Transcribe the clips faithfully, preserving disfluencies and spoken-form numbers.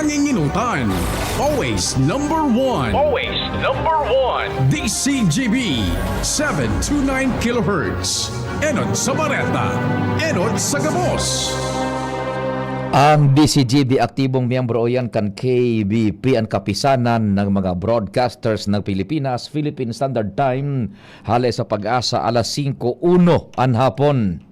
Nginginutan. Always number one. Always number one. D C G B, seven two nine kilohertz. Enot sa Bareta, enot sa gabos. Ang D C G B aktibong miyembro iyan kan K B P, an Kapisanan ng mga Broadcasters ng Pilipinas, Philippine Standard Time, hale sa Pag-asa, alas singko uno an hapon.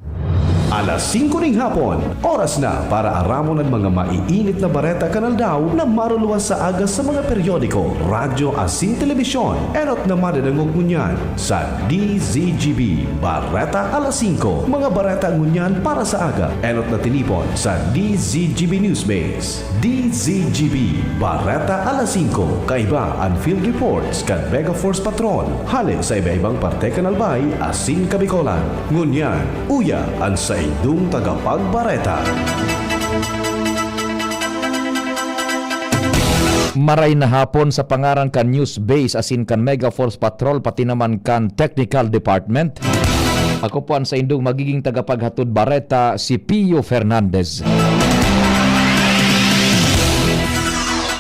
Alas singko ning hapon, oras na para aramon an mga maiinit na bareta kan aldaw na maruluwas sa aga sa mga periodiko, radyo asin telebisyon. Enot na madadangog ngunyan sa D Z G B Bareta Alas Singko. Mga bareta ngunyan para sa aga, enot na tinipon sa D Z G B Newsbase. D Z G B Bareta Alas Singko, kaiba an field reports kan Mega Force Patrol, hale sa iba-ibang parte kan Albay asin Kabicolan. Ngunyan, uya an saindong tagapagbareta. Maray na hapon sa pangaran kan News Base asin kan Mega Force Patrol, pati naman kan Technical Department. Ako po an saindong magiging tagapaghatod bareta, si Pio Fernandez.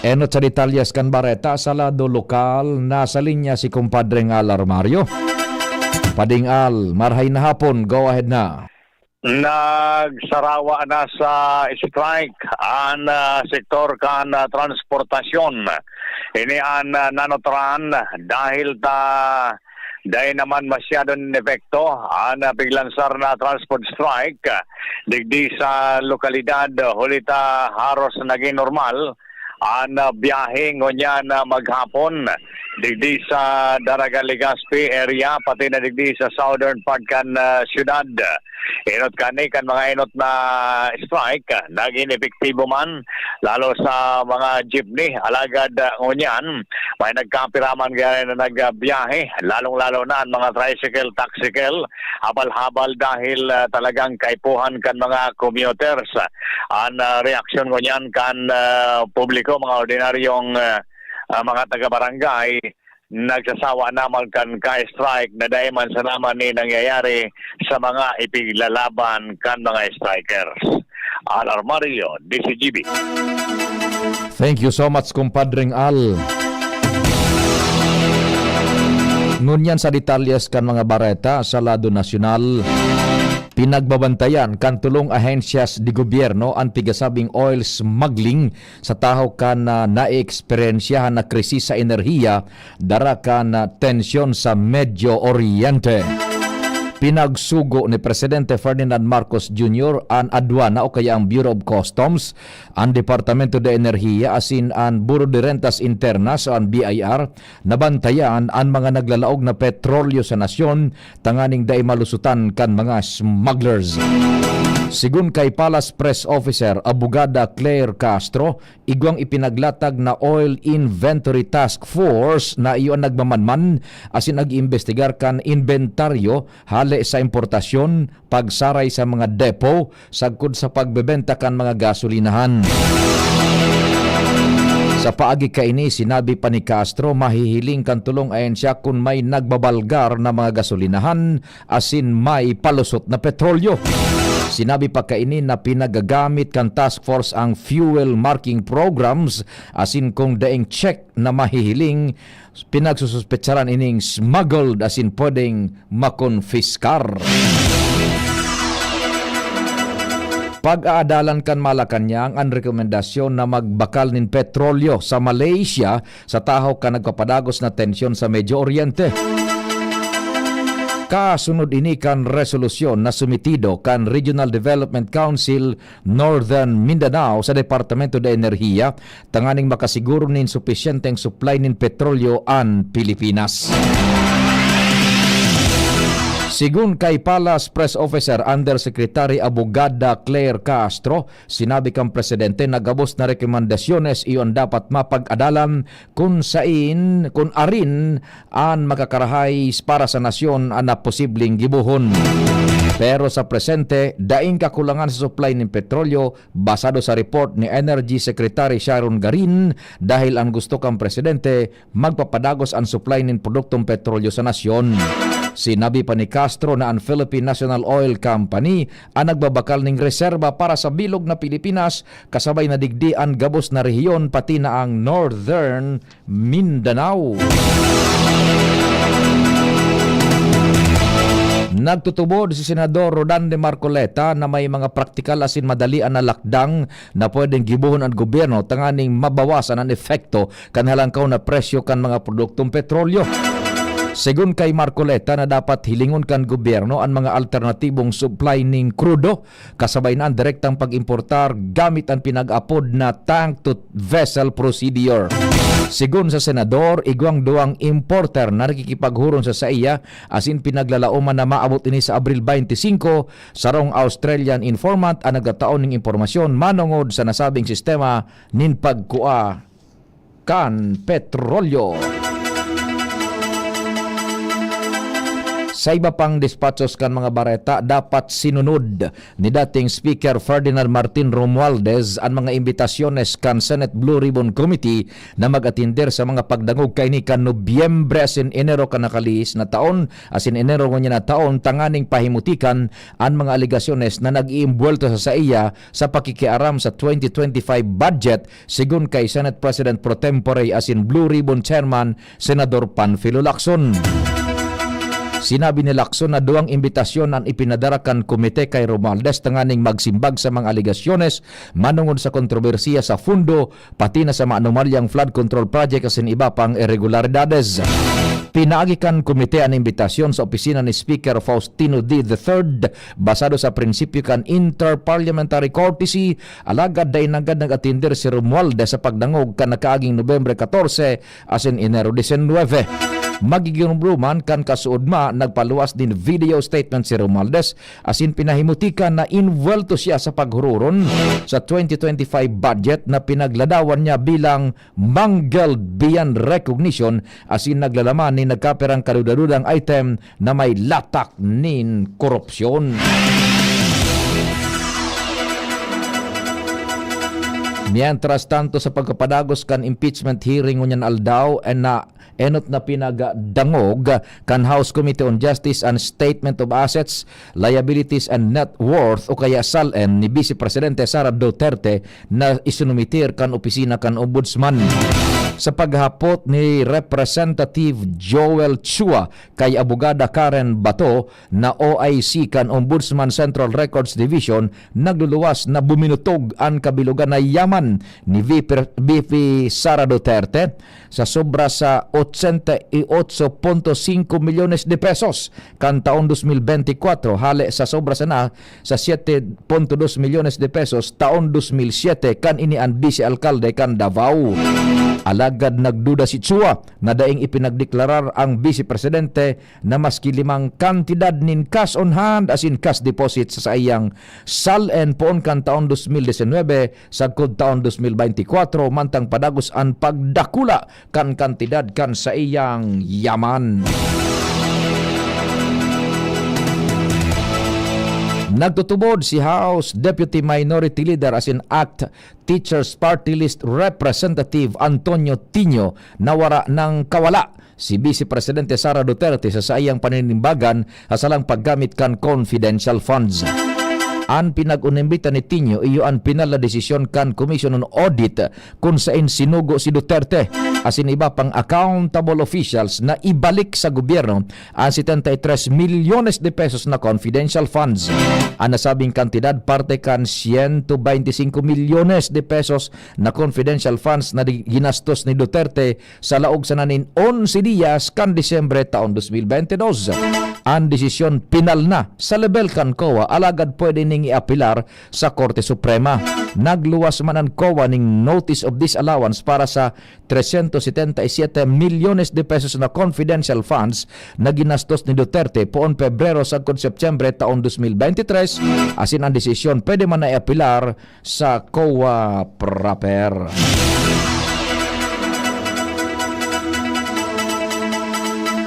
Enot sa detalyes kan bareta sa lado lokal, nasa linya si Kumpadreng Al Armario. Pading Al, marhay na hapon, go ahead na. Nagsarawa na sa strike an, ah, sektor kan, ah, transportasyon. Ini an, ah, nanutran dahil ta dai naman masyado nin epekto an, ah, piglansar na transport strike, ah, digdi sa lokalidad, huli ta haros nagin normal an, ah, biyahe ngunyan na maghapon digdi sa Daraga, Legazpi area, pati na digdi sa southern part kan, ah, syudad. Enot kani kan mga enot na strike, ah, nagin epektibo man, lalo sa mga jeepney. Alagad, ah, ngunyan, may nagkapira man gani na nagbiyahe, lalong-lalo na an mga tricycle, taxicyle, habal-habal dahil, ah, talagang kaipuhan kan mga commuters. An, ah, reaksyon ngunyan kan, ah, publiko, mga ordinaryong, ah, ah, mga taga-barangay, nagsasawa na man kan ka-strike na dai man sana man ni nangyayari sa mga ipiglalaban kan mga strikers. Al Armario, D Z G B. Thank you so much, Kumpadreng Al. Ngunyan sa detalyes kan mga bareta sa lado nasyonal, pinagbabantayan kan tolong ahensyas de gobyerno an pigasabing oil smuggling sa tahaw kan, ah, naeeksperyensyahan na krisis sa enerhiya dara kan, ah, tensyon sa Medio Oriente. Pinagsugo ni Presidente Ferdinand Marcos Junior an adwana o kaya ang Bureau of Customs, an Departamento de Energía asin an Bureau de Rentas Internas o an B I R na bantayan an mga naglalaog na petrolyo sa nasyon tanganing dai malusotan kan mga smugglers. Sigon kay Palace Press Officer Abogada Claire Castro, igwang ipinaglatag na Oil Inventory Task Force na iyo an nagmamanman asin nag-iimbestigar kan inbentaryo hale sa importasyon, pagsaray sa mga depo, sagkod sa pagbebenta kan mga gasolinahan. Sa paagi kaini, sinabi pa ni Castro, mahihiling kan tolong ahensya kun may nagbabalgar na mga gasolinahan asin may palusot na petrolyo. Sinabi pa kaini na pinagagamit kan task force ang fuel marking programs asin kung daing check na mahihiling, pinagsususpetsaran ining smuggled asin pwedeng makonfiskar. Pag-aadalan kan Malacañang an rekomendasyon na magbakal nin petrolyo sa Malaysia sa tahaw kan nagpapadagos na tensyon sa Medio Oriente. Kasunod ini kan resolusyon na sumitido kan Regional Development Council Northern Mindanao sa Departamento de Enerhiya tanganing makasiguro nin supisyenteng supply nin petrolyo an Pilipinas. Sigon kay Palace Press Officer Undersecretary Abogada Claire Castro, sinabi kan presidente na gabos na rekomendasyones iyo an dapat mapag-adalan kun sain, kun arin an makakarahay para sa nasyon an na posibleng gibohon. Pero sa presente, daing kakulangan sa supply nin petrolyo, basado sa report ni Energy Secretary Sharon Garin, dahil an gusto kan presidente, magpapadagos an supply nin produktong petrolyo sa nasyon. Sinabi pa ni Castro na an Philippine National Oil Company an nagbabakal ning reserba para sa bilog na Pilipinas, kasabay na digdi an gabos na rehiyon, pati na ang Northern Mindanao. Nagtutubod si Senador Rodan de Marcoleta na may mga praktikal asin madali an na lakdang na pwedeng gibohon an gobyerno tanganing mabawasan an epekto kan halangkaw na presyo kan mga produktong petrolyo. Segun kay Marcoleta na dapat hilingon kan gobyerno an mga alternatibong supply ning krudo, kasabay na an direktang pag-importar gamit an pinag-apod na tank to vessel procedure. Segun sa senador, igwang duwang importer na nakikipaghuron sa saiya asin pinaglalaoman na maabot ini sa Abril twenty-five, sarong Australian informant an nagtatao ning impormasyon manongod sa nasabing sistema nin pagkua kan petrolyo. Sa iba pang despachos kan mga bareta, dapat sinunod ni dating Speaker Ferdinand Martin Romualdez an mga imbitasyones kan Senate Blue Ribbon Committee na mag-atender sa mga pagdangog kaini kan Nobyembre asin Enero kan nakalihis na taon, asin Enero ngunyan na taon, tanganing pahimutikan an mga alegasyones na nag-iimbwelto sa saiya sa pakikiaram sa twenty twenty-five budget, segun kay Senate President pro tempore asin Blue Ribbon Chairman, Senador Panfilo Lacson. Sinabi ni Lacson na duwang imbitasyon an ipinadara kan komite kay Romualdez tanganing magsimbag sa mga alegasyones manongod sa kontrobersiya sa fundo, pati na sa maanomalyang flood control project asin iba pang irregularidades. Pinaagi kan komite an imbitasyon sa opisina ni Speaker Faustino D the third, basado sa prinsipyo kan interparliamentary courtesy, alagad dai nanggad nag-atender si Romualdez sa pagdangog kan nakaaging Nobyembre katorse asin Enero disinwebe. Magigiromdoman kan kasuodma, nagpaluwas nin video statement si Romualdez asin pinahimutikan na inbuwelto siya sa paghururon sa twenty twenty-five budget na pinagladawan niya bilang mangled beyond recognition asin naglalaman nin nagkapirang kaduda-dudang item na may latak nin korupsyon. Mientras tanto, sa pagkapadagos kan impeachment hearing ngunyan aldaw, eh, na enot na pinagdangog kan House Committee on Justice an Statement of Assets, Liabilities and Net Worth o kaya SALN ni Vice Presidente Sara Duterte na isinumitir kan opisina kan Ombudsman. Sa paghapot ni Representative Joel Chua kay Abogada Karen Bato na O I C kan Ombudsman Central Records Division, nagluluwas na buminutog an kabilogan na yaman ni V P, V P Sara Duterte sa sobra sa ochenta y ocho punto singko milyones de pesos kan taon dos mil benti kwatro, hale sa sobra sana sa siete punto dos milyones de pesos taon dos mil siete kan ini an bise-alkalde kan Davao. Alagad nagduda si Chua na daing ipinagdeklarar ang bise presidente na maski limang kantidad nin cash on hand asin cash deposit sa saiyang SALN poon kan taon dos mil disinwebe sagkod taon dos mil benti kwatro, mantang padagos an pagdakula kan kantidad kan saiyang yaman. Nagtutubod si House Deputy Minority Leader asin ACT Teachers Party List Representative Antonio Tinio na wara nang kawala si Vice Presidente Sara Duterte sa saiyang paninimbagan sa salang paggamit kan confidential funds. An pinag-unimbita ni Tinio iyo an pinal na desisyon kan Commission on Audit, kun sain sinugo si Duterte asin iba pang accountable officials na ibalik sa gobyerno an setenta y tres milyones de pesos na confidential funds. An nasabing kantidad parte kan ciento veinticinco milyones de pesos na confidential funds na di-, ginastos ni Duterte sa laog sana nin onse diyas kan Disyembre taon dos mil benti dos. An desisyon pinal na sa lebel kan COA, alagad pwede ning iapelar sa Korte Suprema. Nagluwas man an COA ning notice of disallowance para sa trescientos setenta y siete milyones de pesos na confidential funds na ginastos ni Duterte poon Pebrero sagkod Setyembre taon dos mil benti tres, asin an desisyon pwede man na iapelar sa COA proper.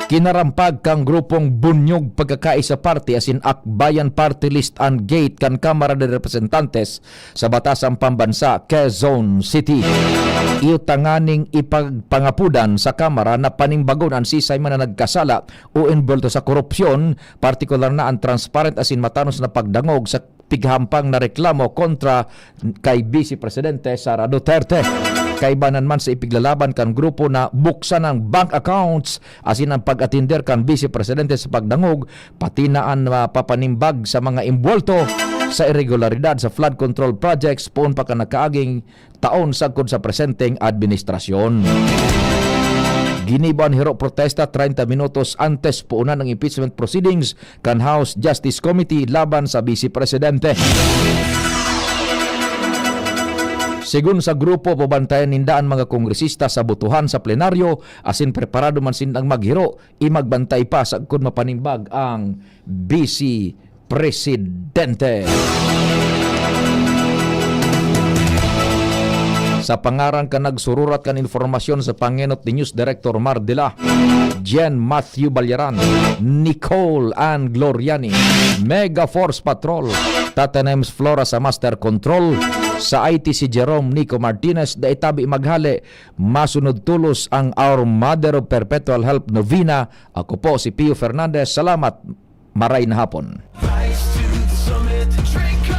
Kinarampag kan grupong Bunyog Pagkakaisa Party asin Akbayan Party List an gate kan Kamara de Representantes sa Batasang Pambansa, Quezon City. iyo tanganing ipagpangapudan sa Kamara na panimbagon an sisay man na nagkasala o envolto sa korupsyon, partikular na an transparent asin matanos na pagdangog sa pighampang na reklamo kontra kay Vice Presidente Sara Duterte. Kaiba na man sa ipiglalaban kan grupo na buksan ang bank accounts asin ang pag-atender kan Vice Presidente sa pagdangog, pati na an mapapanimbag sa mga imbwelto sa iregularidad sa flood control projects poon pa kan nakaaging taon sagkod sa presenteng administrasyon. Ginibo an hiro protesta treinta minutos antes puunan ang impeachment proceedings kan House Justice Committee laban sa Vice Presidente. Segun sa grupo, babantayan ninda an mga kongresista sa botohan sa plenaryo asin preparado man sindang maghiro i magbantay pa sagkod mapanimbag ang Vice Presidente. Sa pangaran kan nagsururat kan informasyon sa pangenot ni News Director Mardila, Jen Matthew Balyaran, Nicole Ann Gloriani, Mega Force Patrol, Tatanems Flora sa Master Control, sa I T si Jerome Nico Martinez, dai tabi maghale, masunod tolos ang Our Mother of Perpetual Help Novena. Ako po si Pio Fernandez. Salamat. Maray na hapon. Rise to the summit, drink